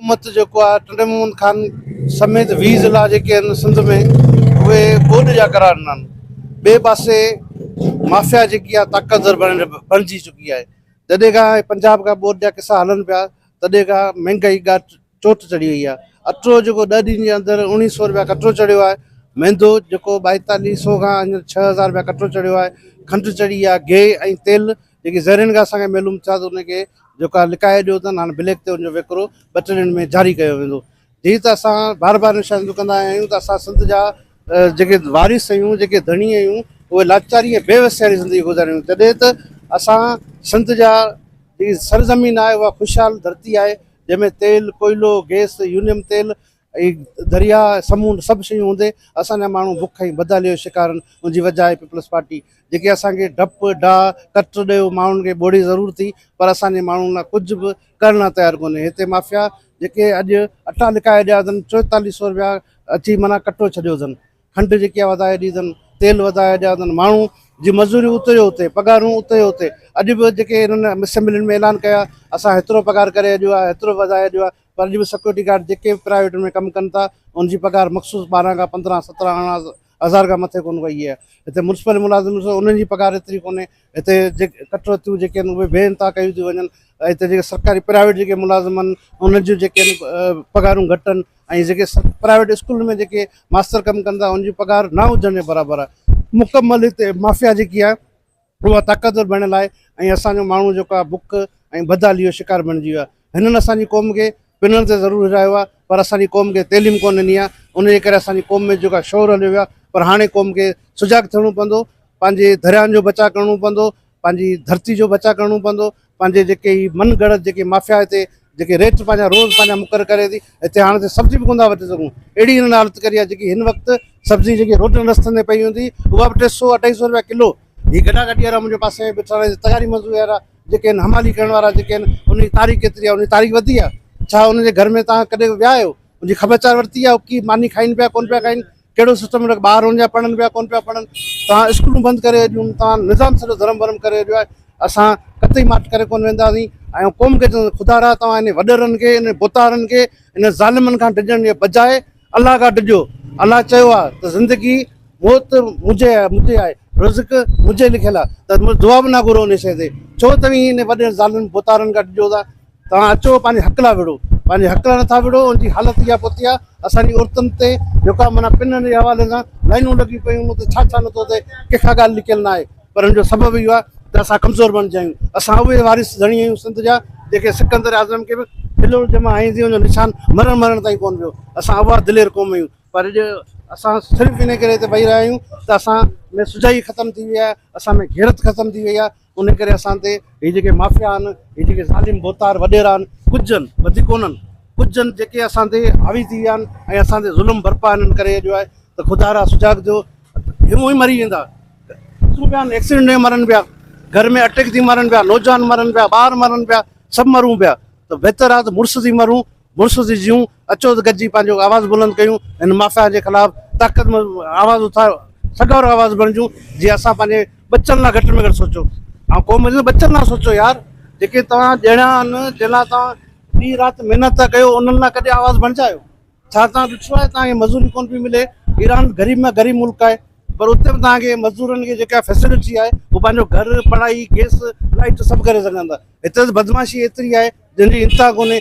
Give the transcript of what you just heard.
حڪومت جيڪو آهي ٽنڊي محمد خان سميت 20 ضلعا جيڪي آهن سنڌ ۾ اهي ٻوڏ جا قرار ڏنا آهن. ٻئي پاسي مافيا جيڪي آهي طاقتور بڻجي چڪي آهي. جڏهن کان پنجاب کان ٻوڏ جا قصا هلن پيا تڏهن کان مهنگائي ڳاٽ چوٽ چڙهي وئي آهي. اٽو جيڪو 10 ڏينهن جي اندر 1900 رپيا ڪٽو چڙهيو آهي. ميندو جيڪو 4200 کان هينئر 6000 رپيا ڪٽو چڙهيو آهي. کنڊ چڙهي آهي، گيهه ۽ تيل جيڪي ذريعن کان اسان کي معلوم ٿيا ته ان کي جيڪو آهي لڪائي ڏيو اٿن، هاڻي بليڪ تي ان جو وڪرو ٻه ٽي ڏينهن ۾ جاري ڪيو ويندو. جي ته اسان بار بار نشاندهي ڪندا آيا آهيون ته اسان سنڌ جا جيڪي وارث آهيون، جيڪي ڌڻي آهيون، اهي لاچاري ۽ بيوسي واري زندگي گذاريون. جڏهن ته اسان سنڌ جا جيڪي سرزمين آهي اها خوشحال ڌرتي آهي، جنهن ۾ تيل، ڪوئلو، گئس، يونيم تيل ۽ درياء، سمونڊ سڀ شيون هوندي اسان جا ماڻهو بک ۽ بدحالي جو شڪار آهن. ان جي وجهه آهي پيپلز پارٽي، جيڪي اسان کي ڊپ، ڊاء، ڪٽ ڏيو ماڻهن کي ٻوڙي ضرور ٿي پر اسان جي ماڻهن لاء ڪجهه به ڪرڻ لاء تيار ڪونهي. هتي مافيا جيڪي اڄ اٽا لڪائي ڏيا اٿن، 44 سو رپيا اچي معنيٰ ڪٽو ڇڏيو اٿن، کنڊ جيڪي آهي وڌائي ڏي اٿن، تيل وڌائي ڏيا اٿن، ماڻهو جي مزوري اتي جو اتي، پگهارون اتي جو اتي. اڄ به جيڪي هنن اسيمبلين ۾ اعلان ڪيا اسان هيترو پگهار ڪري ڏيو آهي، هيترو وڌائي ڏيو آهي، پر اڄ به سيڪيورٽي گارڊ جيڪي به پرائيويٽ ۾ ڪم ڪن ٿا ان جي پگهار مخصوص 12 کان 15 17 18 هزار کان مٿي ڪونه وئي آهي. هتي ميونسپل ملازم ڏسو انهن جي پگهار ايتري ڪونهي. هتي جيڪي ڪٽوتيون جيڪي آهن اهي بي انتها ڪيون ٿيون وڃن ۽ هتي جيڪي سرڪاري پرائيويٽ جيڪي ملازم آهن انهن جون جيڪي آهن پگهارون گهٽ آهن ۽ جيڪي پرائيويٽ اسڪولن ۾ جيڪي ماستر ڪم ڪن ٿا انهن جي پگهار نه هجڻ جي برابر آهي. مڪمل هتي مافيا جيڪي آهي اها طاقتور بڻيل آهي ۽ اسان جو ماڻهو جيڪو آهي بک ۽ بدحالي جو شڪار بڻجي ويو آهي. هنن اسان جي قوم کي پنڻ تي ضرور هيرايو آهي پر اسان جي قوم کي تعليم ڪونه ڏني آهي، ان جي ڪري اسان جي قوم ۾ جيڪو آهي شعور هليو ويو آهي پر هاڻي قوم کي سجاڳ ٿيڻو پوندو، پنهنجي دريائن جو بچاء ڪرڻو پوندو، پنهنجي ڌرتي جو بچاء ڪرڻو پوندو، پنهنجي جيڪي هي من گهڙت جيڪي مافيا هتي جيڪي ريٽ پنهنجا روز پنهنجا مقرر ڪري ٿي، هتي هاڻي ته سبزي به ڪونه ٿا وٺي سگهون، اهڙي هنن حالت ڪري آهي جيڪي هن وقت سبزي جيڪي روڊن رستن تي پئي هوندي اها به 300 250 رپيا ڪلو. هي گڏا گڏي وارا منهنجي پاسي ۾ بيٺل آهن، تغاري مزدوري وارا جيڪي آهن، حمالي ڪرڻ وارا جيڪي آهن، انهن جي تاريخ ڪيتري آهي، انهن جي تاريخ وڌي آهي ڇا؟ انهن جي گهر ۾ توهان ڪڏهن ويا آهيو؟ ان جي خبر چار ورتي آهي؟ ڪي ماني کائين پيا ڪونه پيا کائين؟ ڪهڙو سسٽم رک، ٻار ان جا پڙهن پيا ڪونه پيا پڙهن؟ توهان اسڪولون بند ڪري ڇڏيون، توهان نظام سڄو ڌرم ورم ڪري ڇڏيو آهي. اسان قطعي ماٺ ڪري ڪونه وينداسين ۽ قوم کي چونداسين خدا را توهان انهن وڏيرن کي، انهن ڀوتارن کي، انهن ظالمن کان ڊڄڻ جي بجاء الله کان ڊڄو. الله چيو آهي ته زندگي موت منهنجي منهنجي آهي، رزق منهنجي لکيل آهي ته دعا به نه گهرو ان شيء تي. ڇو توهين انهن وڏن ظالم ڀوتارن کان ڊڄو ٿا؟ توهان اچو پنهنجي حق لاء وڙهو، پنهنجي حق لاء نٿا وڙهو ان جي حالت اها پهتي آهي. اسان جي عورتن تي جيڪو آهي معنيٰ پنن جي حوالي سان لائنون لڳيون پيون آهن، اتي ڇا ڇا نٿو ٿئي، ڪنهن کان ڳالهه لڪيل نه آهي، پر ان جو سبب اهو آهي ته اسان ڪمزور بڻجي آهيون. اسان اهي وارث ڌڻي آهيون سنڌ جا جيڪي سڪندر اعظم کي به فلور جمع هنئي ان جو نشان مرڻ مرڻ تائين ڪونه ويو. اسان اها دلير قوم آهيون، پر اڄ اسان صرف ان ڪري هتي ويهي رهيا آهيون ته اسان ۾ سجائي ختم ٿي وئي آهي، اسان ۾ غيرت ختم ٿي وئي آهي. ان ڪري اسان تي هي جيڪي مافيا آهن، هي جيڪي ظالم ڀوتار وڏيرا آهن، ڪجهه آهن، وڌيڪ ڪونهن، ڪجهه آهن جيڪي اسان تي حاوي ٿي ويا آهن ۽ اسان تي ظلم برپا هنن ڪري ڇڏيو آهي ته خدا را سجاڳ ٿيو، هونئن ئي مري ويندا، ڏسون پيا ايڪسيڊنٽ ۾ مرن پيا، گهر ۾ اٽيڪ ٿي مرن پيا، نوجوان مرن پيا، ٻار مرن پيا، سڀ مرون پيا ته بهتر آهي ته مڙس ٿي مرون، مڙس ٿي جيئون، اچو ته گڏجي پنهنجو آواز بلند ڪيون، هن مافيا جي خلاف طاقت آواز اٿاريو، سگهارو آواز بڻجون، جيئن اسان پنهنجي ٻچن لاء گهٽ ۾ گهٽ سوچو ۽ قوم جي ٻچن لاء سوچو يار، جيڪي توهان ڄڻيا آهن، جن لاء توهان ڏينهن رات محنت ٿا ڪيو، انهن لاء ڪڏهن آواز بڻجا آهيو؟ ڇا توهان ڏٺو آهي توهان کي مزوري ڪونه پئي ملي؟ ايران غريب ۾ غريب ملڪ آهي پر اتي به توهان کي مزورن کي جيڪا فيسلٽي آهي هو پنهنجو گهر، پڙهائي، گئس، لائٽ سڀ ڪري سگهن ٿا. هتي ته بدمعاشي ايتري آهي جنهن جي انتها ڪونهي.